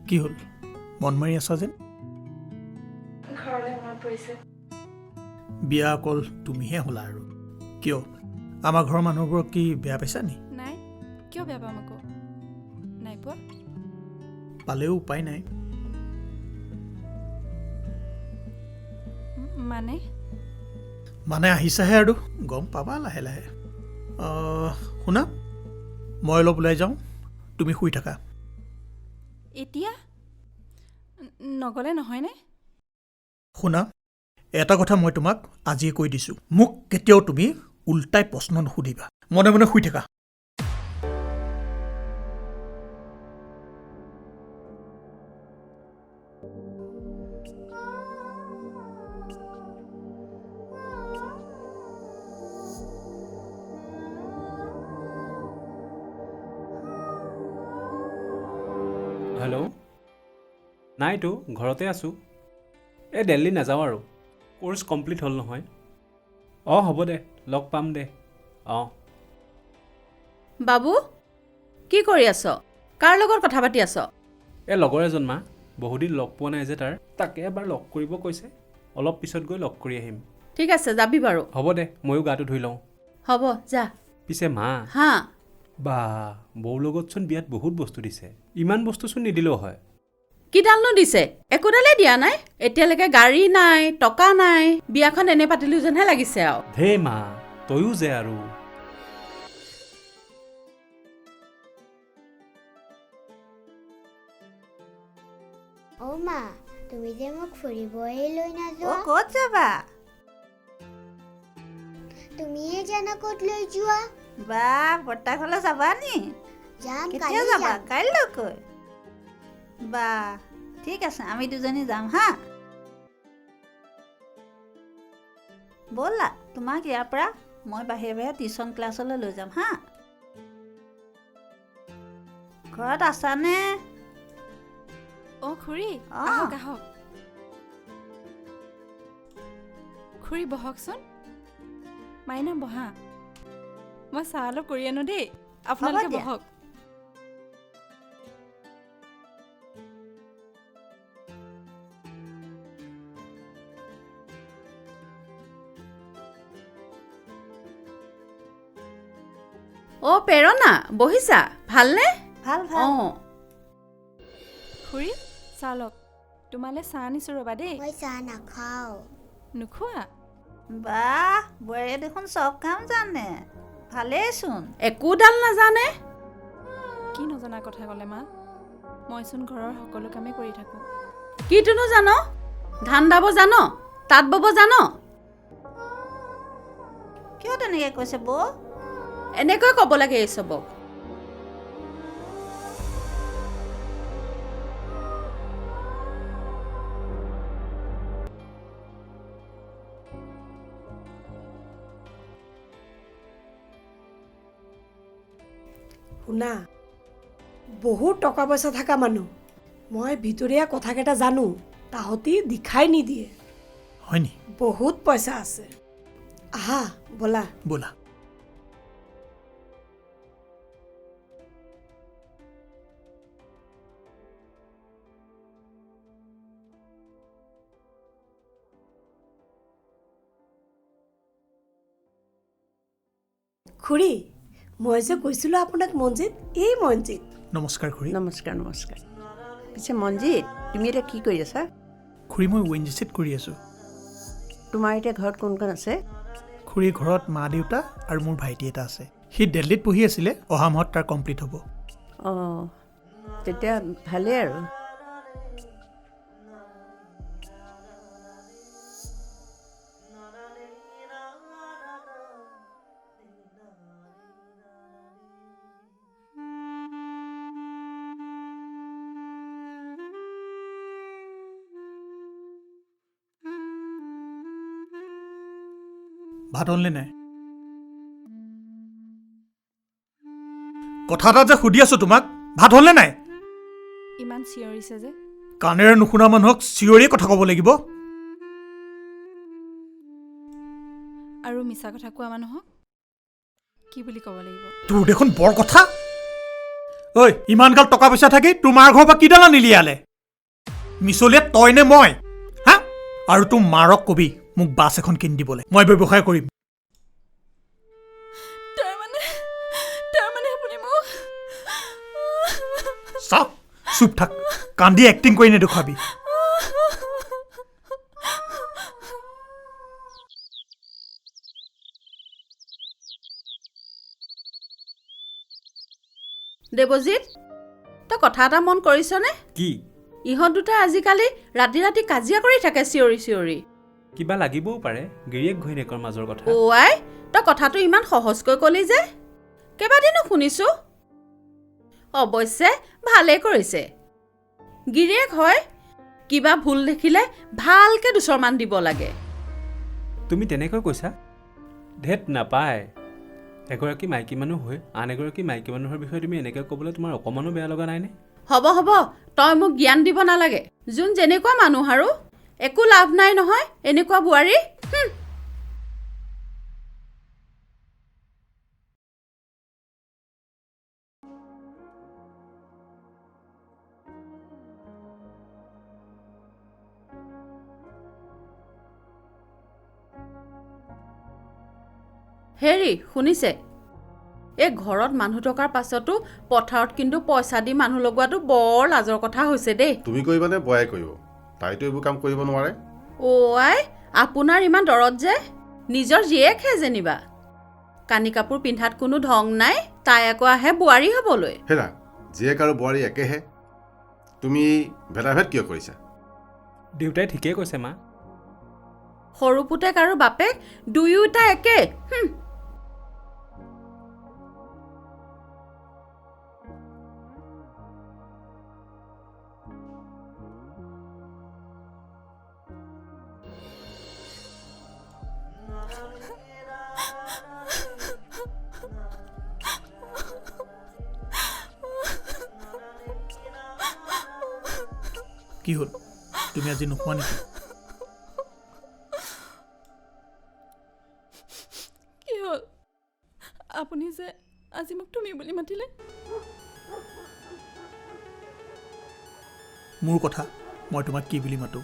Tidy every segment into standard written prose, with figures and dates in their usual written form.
কি হ'ল, মন মাৰি আছা যেন? ঘৰলৈ মনত পৰিছে। বিয়া অকল তুমিহে হ'লা আৰু? কিয়, আমাৰ ঘৰৰ মানুহবোৰক কি বেয়া পাইছা নি? নাই, কিয় বেয়া পাম আকৌ? নাই পোৱা। পালেও উপায় নাই। মানে? মানে আহিছাহে আৰু, গম পাবা লাহে লাহে। শুনা, মই অলপ ওলাই যাওঁ, তুমি শুই থাকা। এতিয়া নগ'লে নহয়নে? শুনা, এটা কথা মই তোমাক আজিয়ে কৈ দিছোঁ, মোক কেতিয়াও তুমি উল্টাই প্ৰশ্ন নুসুধিবা। মনে মনে শুই থাকা। হেল্ল', নাইতো, ঘৰতে আছোঁ। এই দিল্লী নাযাওঁ আৰু, কোৰ্চ কমপ্লিট হ'ল নহয়। অঁ হ'ব দে, লগ পাম দে। অঁ বাবু, কি কৰি আছ? কাৰ লগত কথা পাতি আছ? এই লগৰ এজন মা, বহুদিন লগ পোৱা নাই যে তাৰ, তাকে এবাৰ লগ কৰিব কৈছে। অলপ পিছত গৈ লগ কৰি আহিম। ঠিক আছে, যাবি বাৰু। হ'ব দে, ময়ো গাটো ধুই লওঁ। হ'ব, যা। পিছে মা। হা? বা, বৌৰ লগতচোন বিয়াত বহুত বস্তু দিছে, ইমান বস্তুচোন নিদিলেও হয়। কিডালনো দিছে? একোডালেই দিয়া নাই এতিয়ালৈকে। গাড়ী নাই, টকা নাই, বিয়াখন এনে পাতিলো যেনহে লাগিছে আৰু। ধেই মা, তয়ো যে আৰু। অ' মা, তুমি যে মোক ফুৰিবই লৈ অ নাযোৱা। ক'ত যাবা? তুমিয়ে জানা ক'ত লৈ যোৱা। বা, বৰ্তা ঘৰলৈ যাবা নি? যাম। কেতিয়া কালি যাবা? যাম। কাইলৈকৈ? বা, ঠিক আছে, আমি দুজনী যাম। হা, ব'লা, তোমাক ইয়াৰ পৰা মই বাহিৰে বাহিৰে টিউশ্যন ক্লাছলৈ লৈ যাম। হা, ঘৰত আছানে? অঁ খুৰী। অঁ। আহক আহক খুৰী, বহকচোন। মাইনা, বহা, মই চাহ অলপ কৰি আনো দেই। আপোনালোকে দিয়া। বহক। অ' প্ৰেৰণা, বহিছা, ভালনে? ভাল ভাল। অঁ। খুৰী, চাহ লওক। তোমালৈ চাহ আনিছোঁ, ৰ'বা দেই। মই চাহ নাখাওঁ। নোখোৱা? বা, বোৱাৰীয়ে দেখোন চব কাম জানে, ভালেইচোন। একোডাল নাজানে। কি নজনা কথা ক'লে মা? মইচোন ঘৰৰ সকলো কামেই কৰি থাকোঁ। কিটোনো জান? ধান দাব জান? তাঁত বব জান? কিয় তেনেকৈ কৈছে বৌ? এনেকৈ ক'ব লাগে এই চবক। শুনা, বহুত টকা পইচা থকা মানুহ, মই ভিতৰীয়া কথাকেইটা জানো, তাহঁতি দিখাই নিদিয়ে। হয় নি? বহুত পইচা আছে। আহা, ব'লা। ব'লা। খুৰী, মই যে কৈছিলোঁ আপোনাক মঞ্জিত, এই মঞ্জিত। নমস্কাৰ খুৰী। নমস্কাৰ নমস্কাৰ। পিছে মঞ্জিত, তুমি এতিয়া কি কৰি আছা? খুৰী, মই অ' এন জি চিত কৰি আছোঁ। তোমাৰ এতিয়া ঘৰত কোন কোন আছে? খুৰী, ঘৰত মা দেউতা আৰু মোৰ ভাইটি এটা আছে। সি দিল্লীত পঢ়ি আছিলে, অহা মাহত তাৰ কমপ্লিট হ'ব। অঁ, তেতিয়া ভালেই আৰু। ভাত হ'লনে নাই? কথা এটা যে সুধি আছোঁ তোমাক, ভাত হ'লনে নাই? ইমান চিঞৰিছে যে? কাণেৰে নুশুনা মানুহক চিঞৰিয়ে কথা ক'ব লাগিব? আৰু মিছা কথা কোৱা মানুহক কি বুলি ক'ব লাগিব? তোৰ দেখোন বৰ কথা। ঐ, ইমানগাল টকা পইচা থাকি তোমাৰ ঘৰৰ পৰা কিডাল আনিলি ইয়ালে? মিছলীয়া তই নে মই? হা, আৰু তোৰ মাৰক কবি মোক বাছ এখন কিনি দিবলৈ, মই ব্যৱসায় কৰিম। তাৰমানে আপুনি মোক চাওক, চুপ থাক, কান্দি এক্টিং কৰি নেদেখুৱাবি। দেৱজিত, তই কথা এটা মন কৰিছনে? কি? ইহঁত দুটা আজিকালি ৰাতি ৰাতি কাজিয়া কৰি থাকে চিঞৰি চিঞৰি। কিবা লাগিবও পাৰে, গিৰিয়েক ঘৈণীয়েকৰ মাজৰ কথা। অ আই, তই কথাটো ইমান সহজকৈ ক'লি যে, কেইবাদিনো শুনিছোঁ। অৱশ্যে ভালেই কৰিছে, গিৰিয়েক হয়, কিবা ভুল দেখিলে ভালকে দুচৰমান দিব লাগে। তুমি তেনেকৈ কৈছা? ধেত নাপায়, এগৰাকী মাইকী মানুহ হৈ আন এগৰাকী মাইকী মানুহৰ বিষয়ে তুমি এনেকৈ ক'বলৈ তোমাৰ অকণমানো বেয়া লগা নাইনে? হ'ব হ'ব, তই মোক জ্ঞান দিব নালাগে। যোন যেনেকুৱা মানুহ আৰু একো লাভ নাই নহয় এনেকুৱা বোৱাৰী। হেৰি শুনিছে, এই ঘৰত মানুহ থকাৰ পাছতো পথাৰত কিন্তু পইচা দি মানুহ লগোৱাটো বৰ লাজৰ কথা হৈছে দেই। তুমি কৰিবানে বয়াই কৰিব? তাইতো এইবোৰ কাম কৰিব নোৱাৰে। অ' আই, আপোনাৰ ইমান দৰদ যে, নিজৰ জীয়েকহে যেনিবা। কানি কাপোৰ পিন্ধাত কোনো ঢং নাই, তাই আকৌ আহে বোৱাৰী হ'বলৈ। হেৰা, জীয়েক আৰু বোৱাৰী একেহে, তুমি ভেদাভেদ কিয় কৰিছা? দেউতাই ঠিকেই কৈছে মা। সৰু পুতেক আৰু বাপেক দুয়োটা একে। কি হ'ল, তুমি আজি নোখোৱা নেকি? কি হ'ল, আপুনি যে আজি মোক তুমি বুলি মাতিলে? মোৰ কথা, মই তোমাক কি বুলি মাতো?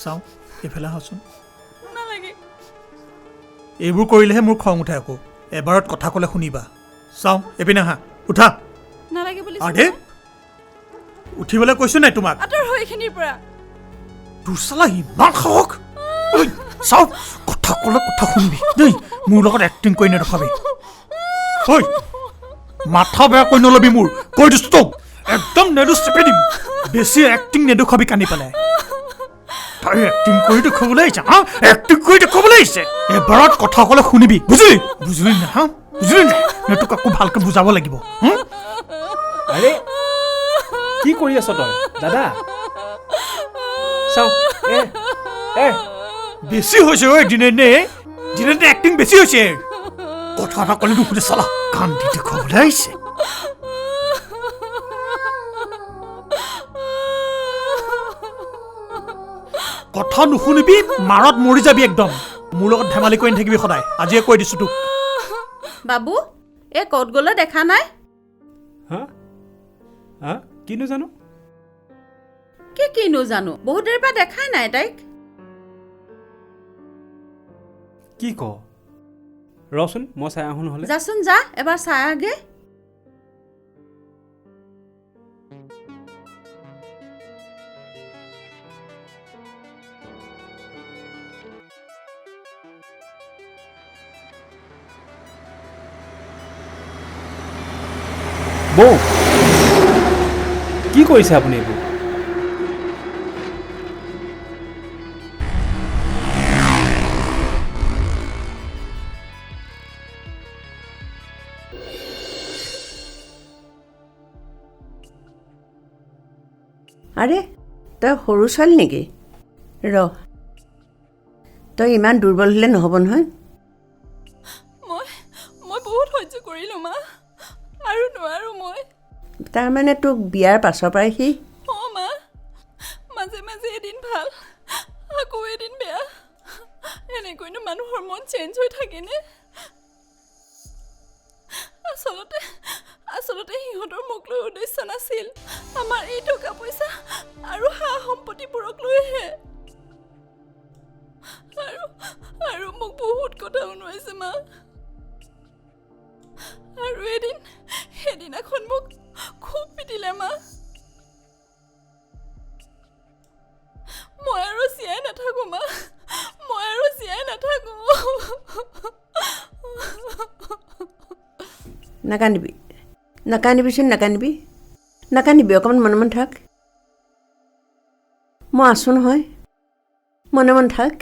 চাওঁ, এইফালে আহাচোন। নালাগে। এইবোৰ কৰিলেহে মোৰ খং উঠে আকৌ। এবাৰত কথা ক'লে শুনিবা। চাওঁ, এইপিনে আহা, উঠা। নালাগে বুলি আৰে, উঠিবলৈ কৈছো নাই তোমাক? আঁতৰ হৈ এইখিনিৰ পৰা। তোৰ চালা ইমান সাহস! চাওঁ, কথা ক'লে কথা শুনিবি দেই, মোৰ লগত এক্টিং কৰি নেদেখাবি। ঐ, মাথা বেয়া কৰি নল'বি মোৰ, কৈ দিছো তোক, একদম নেদু চেপি দিম। বেছি এক্টিং নেদেখুৱাবি কান্দি পেলাই। তাই এক্টিং কৰি দেখুৱাবলৈ আহিছে, হা, এক্টিং কৰি দেখুৱাবলৈ আহিছে। এবাৰত কথা ক'লে শুনিবি, বুজিলি? বুজিলি না? হা, বুজিলি নাই? নে তোক আকৌ ভালকৈ বুজাব লাগিব? আৰে কি কৰি আছ তই দাদা? চাওঁ, এ এ বেছি হৈছে ঐ, দিনে দিনে দিনে দিনে এক্টিং বেছি হৈছে। কথা এটা ক'লে নুশুনে চালা, কান্দি দেখুৱাবলৈ আহিছে। কথা নুশুনিবি, মাৰত মৰি যাবি একদম। মোৰ লগত ধেমালি কৰি নাথাকিবি সদায়, আজিয়ে কৈ দিছো তোক। বাবু, এই ক'ত গ'লে দেখা নাই? হা হা, কিনো জানো? কি কিনো জানো, বহুত দেৰিৰ পৰা দেখাই নাই তাইক। কি ক, ৰচোন মই চাই আহোঁ নহ'লে। যাচোন যা, এবাৰ চাই আহগে। বৌ, কি কৰিছে আপুনি এইবোৰ? আৰে তই সৰু ছোৱালী নেকি? ৰ, তই ইমান দুৰ্বল হ'লে নহ'ব নহয়। মই বহুত সহ্য কৰিলোঁ মা, আৰু নোৱাৰো মই। তাৰমানে তোক বিয়াৰ পাছৰ পৰাই সি? অঁ মা, মাজে মাজে এদিন ভাল আকৌ এদিন বেয়া, এনেকৈনো মানুহৰ মন চেঞ্জ হৈ থাকেনে? লৈ উদ্দেশ্য নাছিল, আমাৰ এই টকা পইচা আৰু সা সম্পত্তিবোৰক লৈহে। আৰু আৰু মোক বহুত কথা শুনোৱাইছে মা। আৰু এদিন সেইদিনাখন মোক খুব পিটিলে মা। মই আৰু জীয়াই নাথাকো মা, মই আৰু জীয়াই নাথাকো। নাকান্দিবি, নাকান্দিবিচোন, নাকান্দিবি, নাকান্দিবি, অকণমান মনে মনে থাক। মই আছোঁ নহয়, মনে মনে থাক।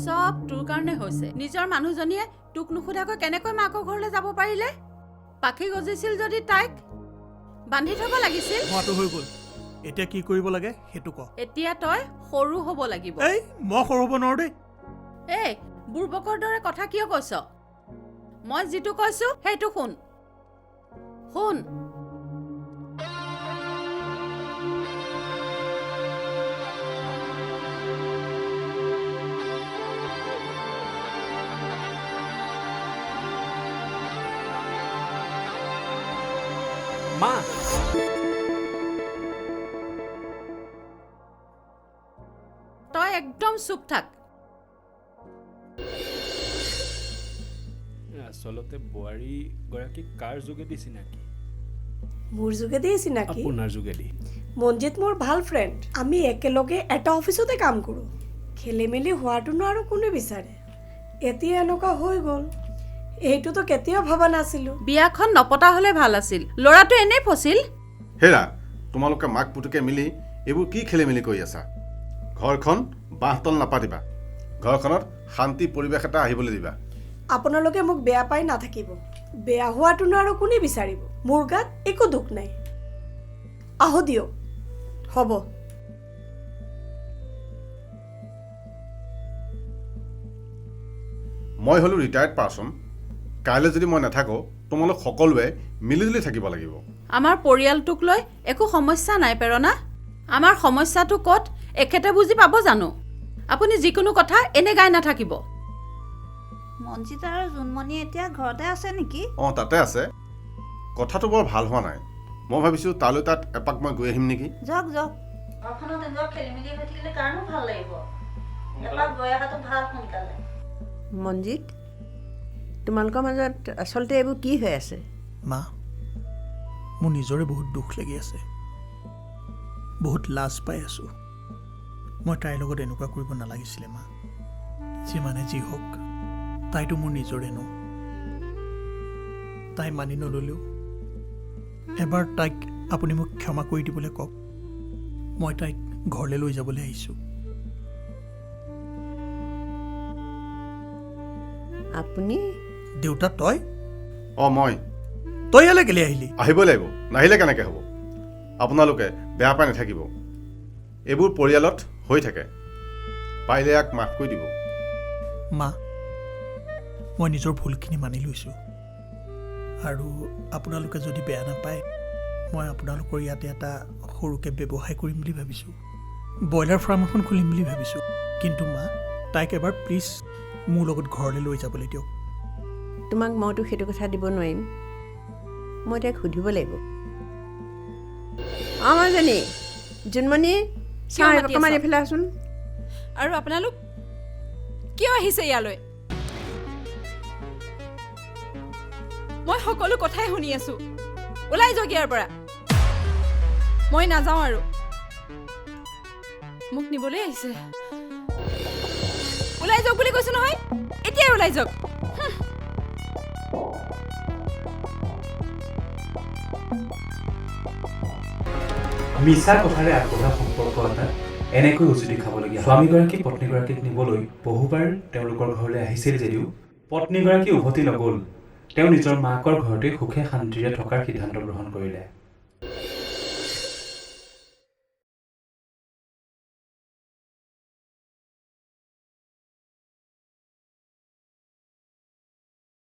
চব তোৰ কাৰণে হৈছে। নিজৰ মানুহজনীয়ে তোক নুসুধাকৈ কেনেকৈ মাকৰ ঘৰলৈ যাব পাৰিলে? পাখি গজিছিল যদি তাইক বান্ধি থ'ব লাগিছিল। হোৱাটো হৈ গ'ল, এতিয়া কি কৰিব লাগে সেইটো ক। এতিয়া তই সৰু হ'ব লাগিব। এই মই সৰু হ'ব নোৱাৰো দেই। এই বুৰ্বকৰ দৰে কথা কিয় কৈছ? মই যিটো কৈছো সেইটো শুন, শুন। মা, তই একদম চুপ থাক। আচলতে বোৱাৰী গৰাকী কাৰ যোগেদি চিনাকি? মোৰ যোগেদিয়ে চিনাকি। আপোনাৰ যোগেদি? মঞ্জিত মোৰ ভাল ফ্ৰেণ্ড, আমি একেলগে এটা অফিচতে কাম কৰোঁ। খেলি মেলি হোৱাটোনো আৰু কোনে বিচাৰে? এতিয়া এনেকুৱা হৈ গ'ল, এইটোতো কেতিয়াও ভবা নাছিলোঁ। বিয়াখন নপতা হ'লে ভাল আছিল, ল'ৰাটো এনেই ফচিল। হেৰা, তোমালোকে মাক পুতুকে মিলি এইবোৰ কি খেলি মেলি কৰি আছা? ঘৰখন বাঁহতল নাপাতিবা, ঘৰখনত শান্তি পৰিৱেশ এটা আহিবলৈ দিবা। আপোনালোকে মোক বেয়া পাই নাথাকিব, বেয়া হোৱাটোনো আৰু কোনে বিচাৰিব? মোৰ গাত একো দুখ নাই। আহো দিয়ক, হ'ব। মই হ'লো ৰিটায়াৰ্ড পাৰ্চন, কাইলৈ যদি মই নাথাকোঁ তোমালোক সকলোৱে মিলিজুলি থাকিব লাগিব। আমাৰ পৰিয়ালটোক লৈ একো সমস্যা নাই প্ৰেৰণা। আমাৰ সমস্যাটো ক'ত এখেতে বুজি পাব জানো? আপুনি যিকোনো কথা এনে গাই নাথাকিব। মঞ্জিত আৰু জোনমণি এতিয়া ঘৰতে আছে নেকি? অঁ, তাতে আছে। কথাটো বৰ ভাল হোৱা নাই, মই ভাবিছোঁ তালৈ তাত এপাক মই গৈ আহিম নেকি। যাওক যাওক, ঘৰখনত এনেকুৱা খেলি মেলি হৈ থাকিলে কাৰণো ভাল লাগিব। এপাক গৈ অহাটো ভাল সোনকালে। মঞ্জিত, তোমালোকৰ মাজত আচলতে এইবোৰ কি হৈ আছে? মা, মোৰ নিজৰে বহুত দুখ লাগি আছে, বহুত লাজ পাই আছোঁ। মই তাইৰ লগত এনেকুৱা কৰিব নালাগিছিলে মা। যিমানে যি হওক তাইতো মোৰ নিজৰে ন। তাই মানি নল'লেও এবাৰ তাইক আপুনি মোক ক্ষমা কৰি দিবলৈ কওক। মই তাইক ঘৰলৈ লৈ যাবলৈ আহিছোঁ। আপুনি? দেউতা, তই? অঁ, মই। তই ইয়ালৈ কেলৈ আহিলি? আহিবই লাগিব, নাহিলে কেনেকৈ হ'ব? আপোনালোকে বেয়া পাই নাথাকিব, এইবোৰ পৰিয়ালত হৈ থাকে। পাৰিলে ইয়াক মাফ কৰি দিব। মা, মই নিজৰ ভুলখিনি মানি লৈছোঁ, আৰু আপোনালোকে যদি বেয়া নাপায় মই আপোনালোকৰ ইয়াতে এটা সৰুকৈ ব্যৱসায় কৰিম বুলি ভাবিছোঁ, ব্ৰইলাৰ ফাৰ্ম এখন খুলিম বুলি ভাবিছোঁ। কিন্তু মা, তাইক এবাৰ প্লিজ মোৰ লগত ঘৰলৈ লৈ যাবলৈ দিয়ক। তোমাক মইতো সেইটো কথা দিব নোৱাৰিম, মই তাইক সুধিব লাগিব। অঁ মাজনী, জোনমণি, চাওঁ অকণমান এইফালে আহচোন। আৰু আপোনালোক কিয় আহিছে ইয়ালৈ? মই সকলো কথাই শুনি আছোঁ। ওলাই যাওক ইয়াৰ পৰা। মই নাযাওঁ আৰু, মোক নিবলৈ আহিছে। ওলাই যাওক বুলি কৈছোঁ নহয়, এতিয়াই ওলাই যাওক। মিছা কথাৰে আগবঢ়া সম্পৰ্ক এটা এনেকৈ উজুতি খাবলগীয়া। স্বামীগৰাকী পত্নীগৰাকীক নিবলৈ বহুবাৰ তেওঁলোকৰ ঘৰলৈ আহিছিল যদিও পত্নীগৰাকী উভতি নগ'ল। তেওঁ নিজৰ মাকৰ ঘৰতে সুখে শান্তিৰে থকাৰ সিদ্ধান্ত গ্ৰহণ কৰিলে।